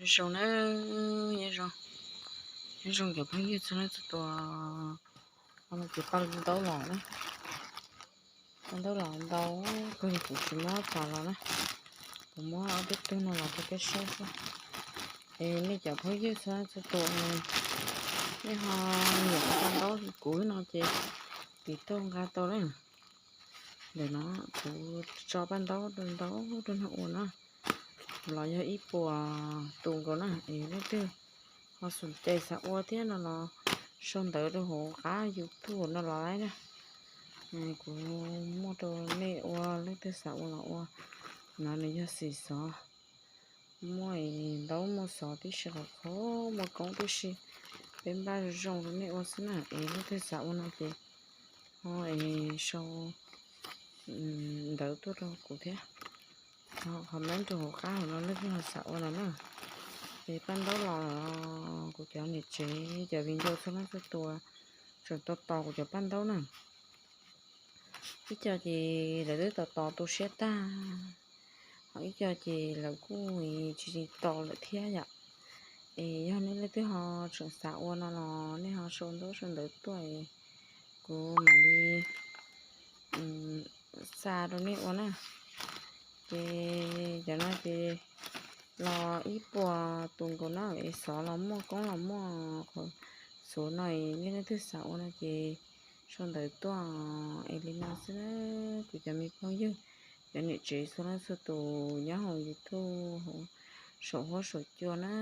Zoo na, nyob zoo, nyob zoo cov phooj ywg txhua leej txhua tus. Hnub no ces paj ntaub los na, paj ntaub los ntau, kuv tsis muab txav los na, kuv muab ob peb tug no los rau peb saib xwb. Es nej cov phooj ywg txhua leej txhua tus, nej ho nyiam paj ntaub li kuv no ces tiv tuaj nqa tau na. Ntawm no kuv tso paj ntaub ntau rau nej ua na, los yog ib puas tus nkaus na. Es leej twg ho xom cai xav ua thiab no los sau ntawv rau hauv qab YouTube no los lawm na. Kuv muaj rau nej ua, leej twg xav ua los ua. No nws yog xim xov, muaj ntaub muaj xov tib si, qhov qhov muaj koob tib si, peb npaj zoo rau nej ua xwb na. Es leej twg xav ua no ces ho es sau ntawv tuaj rau kuv thiab, ho comment rau hauv qab hauv no leej twg ho xav ua no na. Es paj ntaub los, kuv cov niam tsev cov viv ncaus txhua leej txhua tus tseem tos tos kuv cov paj ntaub na. Ib co ces lawv twb tos tos tu siab tag, ho ib co ces lawv kuj tsis tos lawm thiab yom. Es yog nej leej twg ho tseem xav ua no los nej ho sau ntaub sau ntawv tuaj, kuv mam li xa rau nej ua na. Ces cov no ces los ib puas tus nkaus na, es xov los muaj koob los muaj, qhov xov no es nej leej twg xav ua no ces sau ntawv tuaj. Es li no xwb na, kuv cov me phooj ywg, cov niam tsev txhua leej txhua tus nyob hauv YouTube saum huab saum cua na.